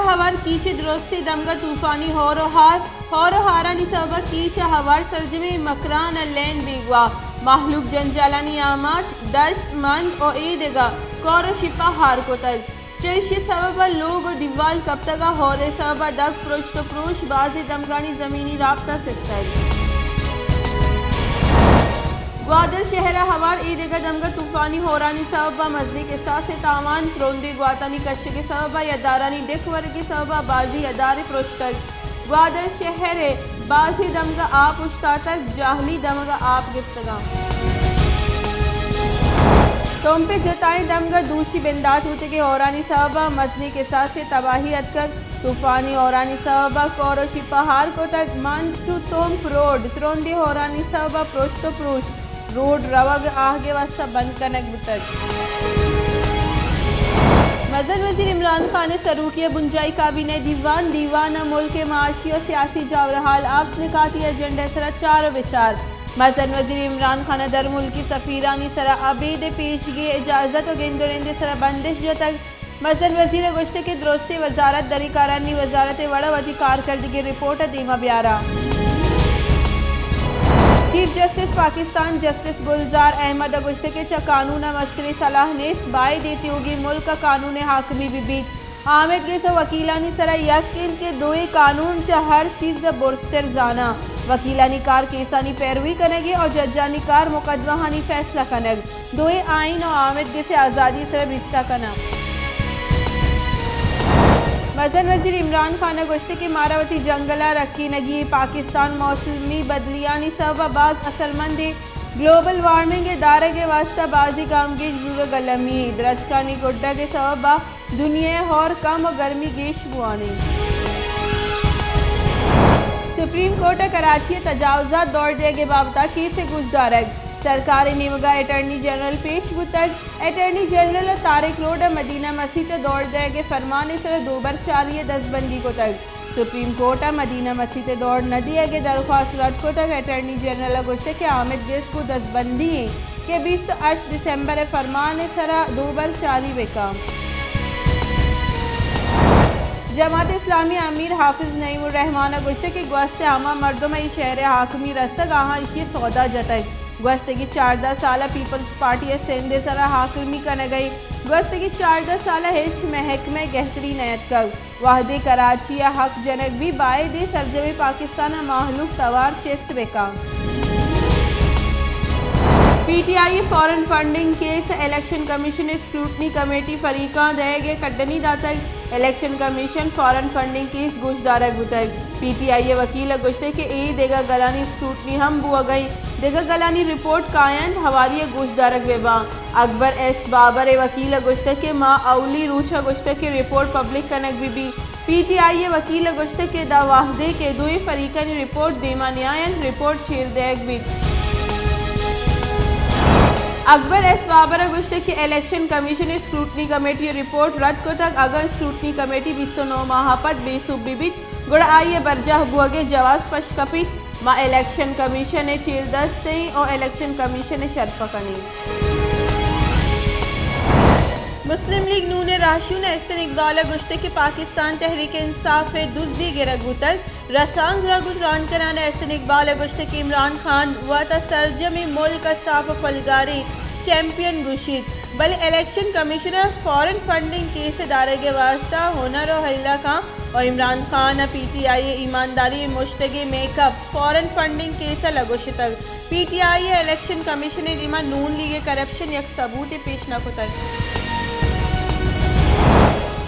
ہوار کیچ ءِ درستیں دمگ ءَ طوفانی ہور ءُ ہار، ہور ءُ ہارانی سبب ءَ کیچ ءِ ہوار سرجمیں مکران ءَ لین بیگواہ، مہلوک جنجالانی آماچ، دشت مند ءُ اے دگہ کور ءُ شپ ءَ ہار کتگ۔ چریشی ءِ سبب ءَ لوگ ءُ دیوال کپتگ ءُ ہور ءِ سبب ءَ دگ پرشت ءُ پروش، بازیں دمگانی زمینی رابطہ سستگ۔ گوادر شہر ءَ ہوار اے دگہ دمگ ءَ طوفانی ہورانی سبب ءَ مزنیں کساسیں تاوان، ترندیں گواتانی کشگ ءِ سبب ءَ یدارانی ڈکھ ورگ ءِ سبب ءَ بازیں یدارے پرشتگ۔ گوادر شہر ءِ بازیں دمگ ءَ آپ اوشتاتگ، جاہلی دمگ ءَ آپ گپتگ انت۔ تمپ ءِ جتائیں دمگ ءَ دوشی بندات بوتگ ءُ ہورانی سبب ءَ مزنیں کساسیں تباہی اتکگ۔ طوفانی ہورانی سبب ءَ کور ءُ شپ ءَ ہار کتگ۔ مند ٹو تمپ روڈ ترندیں ہورانی سبب ءَ پرشت ءُ پروش، روڈ روگ آہگ ءِ واستہ بند کنگ بوتگ۔ مزن وزیر عمران خان ءِ سروکی ءَ بنجاہی کابینہ ءِ دیوان، دیوان ءَ ملک ءِ معاشی ءُ سیاسی جاورحال، ہفت نکاتی ایجنڈا ءِ سرا چار ءُ بچار۔ مزن وزیر عمران خان ءَ درملکی سفیرانی سرا ابید ءِ پیشگی اجازت ءُ گند ءُ رند ءِ سرا بندش جتگ۔ مزن وزیر ءَ گوشتگ کہ درستیں وزارت دری کارانی وزارت ءِ وڑ ءَ وتی کارکردگی رپورٹ ءَ دیما بیاراں۔ چیف جسٹس پاکستان جسٹس گلزار احمد ءَ گوشتگ کہ چہ قانون ءَ مستریں سلاہ نیست، باید اے تیوگیں ملک ءَ قانون ءِ حاکمی بہ بیت۔ آمید گس ءِ وکیلانی سرا یک انت کہ دوئیں قانون چہ ہر چیز ءَ برزتر زاناں۔ وکیلانی کار کیسانی پیروی کنگ ءُ ججانی کار مقدمہانی فیصلہ کنگ۔ دوئیں آئین ءُ آمید گس ءِ آزادی ءِ سرا برسا کناں۔ مزن وزیر عمران خان ءَ گوشتگ کہ مارا وتی جنگلاں رکینگی، پاکستان موسمی بدلیانی سبب ءَ باز اثرمند ایں، گلوبل وارمنگ ءِ دارگ ءِ واستہ بازیں گامگیج زورگ المی ایں، درچکانی گڈگ ءِ سبب ءَ دنیا ءِ ہور کم ءُ گرمی گیش بوان ایں۔ سپریم کورٹ ءَ کراچی ءِ تجاوزات دور دیگ ءِ بابت ءَ کیس ءِ گوشدارگ، سرکار ءِ نیمگ ءَ اٹارنی جنرل پیش بوتگ۔ اٹارنی جنرل ءَ طارق روڈ ءَ مدینہ مسیت ءِ دور دیگ ءِ فرمان ءِ سرا دوبر چاری ءِ دزبندی کتگ۔ سپریم کورٹ ءَ مدینہ مسیت ءِ دور نہ دیگ ءِ درخواست رد کتگ۔ اٹارنی جنرل ءَ گوشتگ کہ آمید گس گوں دزبندی ایں کہ بیست ءُ ہشت دسمبر ءِ فرمان ءِ سرا دوبر چاری بہ کن۔ جماعت اسلامی ءِ امیر حافظ نعیم الرحمان ءَ گوشتگ کہ گوست ءَ ہما مردم ءَ اے شہر ءِ حاکمی رستگ، آہاں ایشی ءِ سودا جتگ۔ گوستگیں چاردہ سال ءَ پیپلز پارٹی ءَ سندھ ءِ سرا حاکمی کنگ ءَ ایں۔ گوستگیں چاردہ سال ءَ ہچ محکمہ ءِ گہتری نیتکگ۔ وہدے کراچی ءَ حق جنگ بی، بائد ایں سرجمیں پاکستان ءَ مہلوک توار چست بہ کن۔ پی ٹی آئی ءِ فارن فنڈنگ کیس ءَ الیکشن کمیشن ءِ اسکروٹنی کمیٹی فریقاں دئیگ ءِ کڈنی داتگ۔ Election commission foreign funding case گوشدارگ بوتگ۔ پی ٹی آئی ءِ وکیل ءَ گوشتگ کہ اے دگہ گلانی اسکروٹنی ہم بوگ ءَ ایں، دگہ گلانی رپورٹ کاینت، ہواری ءَ گوشدارگ بہ باں۔ اکبر ایس بابر ءِ وکیل ءَ گوشتگ کہ ما اولی روچ ءَ گوشتگ کہ رپورٹ پبلک کنگ بہ بیت۔ پی ٹی آئی ءِ وکیل ءَ گوشتگ کہ داں وہدے کہ دوئیں فریقانی رپورٹ دیما نیاینت، رپورٹ چیر دئیگ بیت۔ اکبر ایس بابر ءَ گوشتگ کہ الیکشن کمیشن ءِ اسکروٹنی کمیٹی ءِ رپورٹ رد کتگ، اگاں اسکروٹنی کمیٹی بیست ءُ نو ماہ ءَ پد بے سوب بہ بیت، گڑا آئی ءِ برجاہ بوگ ءِ جواز پش کپیت۔ ما الیکشن کمیشن ءِ چیردست ایں ءُ الیکشن کمیشن ءِ شرپ ءَ کنیں۔ مسلم لیگ نون ءِ راہشون احسن اقبال ءَ گوشتگ کہ پاکستان تحریک انصاف ءِ دزی گرگ بوتگ۔ رسانکد ءُ تران کنان احسن اقبال ءَ گوشتگ کہ عمران خان وت ءَ سرجمیں ملک ءَ صاف ءُ پلگاریں چیمپئن گوشیت، بلے الیکشن کمیشن ءَ فارن فنڈنگ کیس ءِ دارگ ءِ واستہ ہنر ءُ ہیلہ کاں ءُ عمران خان ءَ پی ٹی آئی ءِ ایمانداری ءِ مشتگیں make up foreign funding case ءَ لگوشتگ۔ پی ٹی آئی ءَ الیکشن کمیشن ءِ دیما نون لیگ ءِ کرپشن یک ثبوتے پیش نہ کتگ۔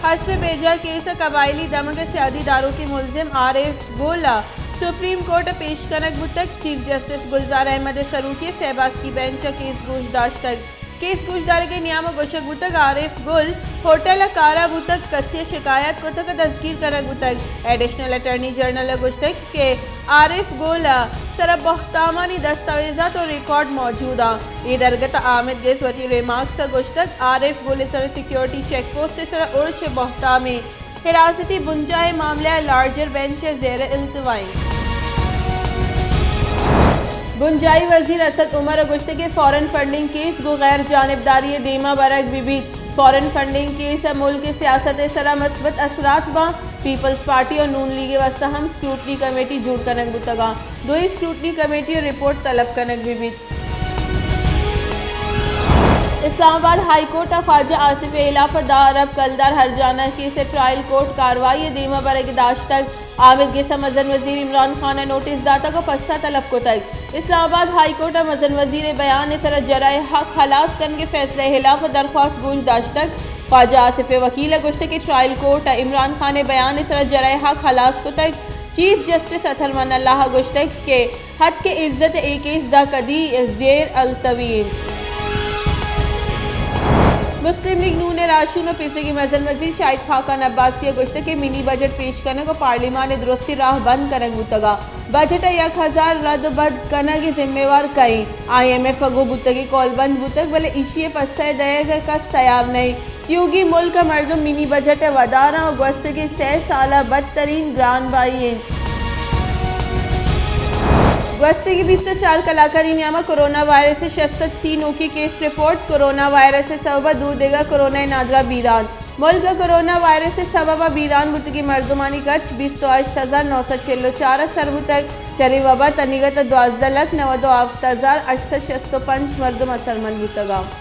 حذف بیجا کیس ءِ قبائلی دمگ ءِ سیادی داروکیں ملزم عارف گل ءَ سپریم کورٹ ءَ پیش کنگ بوتگ۔ چیف جسٹس گلزار احمد ءِ سروکی ءِ سہ باسکی بینچ ءَ کیس گوش داشتگ۔ کیس گوشدارگ ءِ نیام ءَ گوشگ بوتگ، عارف گل ہوٹل ءَ کار ءَ بوتگ، کسے ءَ شکایت کتگ ءُ دزگیر کنگ بوتگ۔ ایڈیشنل اٹارنی جنرل ءَ گوشتگ کہ عارف گل ءِ سرا بہتامانی دستاویزات ءُ ریکارڈ موجود آں۔ اے درگت ءَ آمید گس وتی ریمارکس ءَ گوشتگ، عارف گل ءِ سرا سیکیورٹی چیک پوسٹ ءِ سرا ارش ءِ بہتامیں حراستی بنجاہ ءِ معاملہ ءَ لارجر بینچ ءِ زیر التوا ایں۔ بنجاہی وزیر اسد عمر ءَ گوشتگ کہ فارن فنڈنگ کیس گوں غیر جانبداری ءِ دیما برگ بہ بیت۔ فارن فنڈنگ کیس ء ملک ء سیاست ء سرا مثبت اثرات باں، پیپلز پارٹی اور نون لیگ ء واستہ ہم سکروٹنی کمیٹی جوڑ کنگ بوتگاں، دوئی سکروٹنی کمیٹی ء رپورٹ طلب کنگ بہ بیت۔ اسلام آباد ہائی کورٹ ء خواجہ آصف ء ہلاف ء دہ ارب کلدار ہرجانہ کیس ء ٹرائل کورٹ کاروائی ء دیما برگ داشتگ۔ عامر گس ء مزن وزیر عمران خان ء نوٹس داتگ ء پسہ طلب کتگ۔ اسلام آباد ہائی کورٹ ء مزن وزیر ء بیان ء سرا جرائے حق ہلاس کنگ ء فیصلہ ء ہلاف ء درخواست گوش داشتگ۔ خواجہ آصف ء وکیل ء گوشتگ کہ ٹرائل کورٹ ء عمران خان ء بیان ء سرا جرائے حق ہلاس کتگ۔ چیف جسٹس اطہر من اللہ ء گوشتگ کہ حد کہ عزت ء اے کیس داں کدی زیر التوی انت۔ مسلم لیگ نون ء راہشون ء پیسریگیں مزن وزیر شاہد خاقان عباسی ء گوشتگ کہ منی بجٹ پیش کنگ ء پارلیمان ء درستیں راہ بند کنگ بوتگ ء بجٹ ء یک ہزار رد ء بد کنگ ء ذمہ وار کئے؟ آئی ایم ایف ء گوں بوتگیں کول بند بوتگ، بلے ایشی ء پسہ ء دئیگ ء کس تیار نہ انت۔ تیوگیں ملک ء مردم منی بجٹ ء وداراں ء گوستگیں سئے سال ء بدترین گران بہائی انت۔ گوستگیں بیست ء چار کلاکانی نیام ء کرونا وائرس ء شش سد سی نوکیں کیس رپورٹ، کرونا وائرس ء سبب ء دو دگہ کرونا ء نادراہ بیران۔ ملک ء کرونا وائرس ء سبب ء بیران بوتگیں مردمانی کچ بیست ء ہشت ہزار نو سد چل ء چار ء سر بوتگ۔ چرے وبا تنیگت ء دوازدہ لکھ نود ء ہفت ہزار ہشت سد شست ء پنچ مردم اثرمند بوتگ انت۔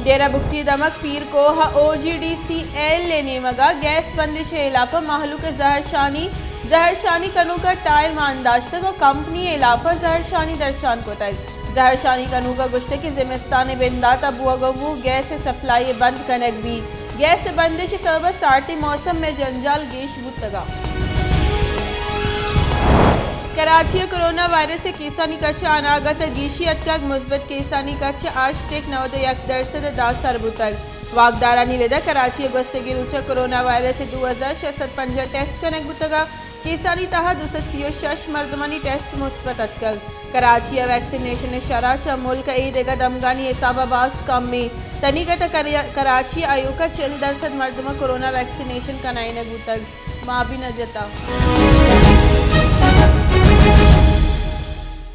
ڈیرہ بگٹی دمگ پیر کوہ ء او جی ڈی سی ایل ء نیمگ ء گیس بندش ء ہلاف ء مہلوک ء زہرشانی، زہرشانی کنوک ء ٹائر مان داشتگ ء کمپنی ء ہلاف ء زہرشانی درشان کتگ۔ زہرشانی کنوک ء گوشتگ کہ زمستان ء بندات ء بوگ ء بو گیس ء سپلائی ء بند کنگ بیت۔ گیس ء بندش ء سبب ء سارتی موسم ء جنجال گیش بوتگ ء۔ کراچی ء کرونا وائرس ء کیسانی کچ ء اناگت ء گیشی اتکگ، مثبت کیسانی کچ ء ہشت ء نود ء یک درسد ء داں سر بوتگ۔ واکدارانی رد ء کراچی ء گوستگیں روچ ء کرونا وائرس ء دو ہزار شش سد پنجاہ ٹیسٹ کنگ بوتگ ء کیسانی تہا دو سد سی ء شش مردمانی ٹیسٹ مثبت اتکگ۔ کراچی ء ویکسینیشن ء شرح چہ ملک ء اے دگہ دمگانی حساب ء باز کم انت۔ تنیگت ء کریا-، کراچی ء ایوک ء چل درسد مردماں کرونا ویکسینیشن کنائینگ بوتگ۔ مابین ء جتا۔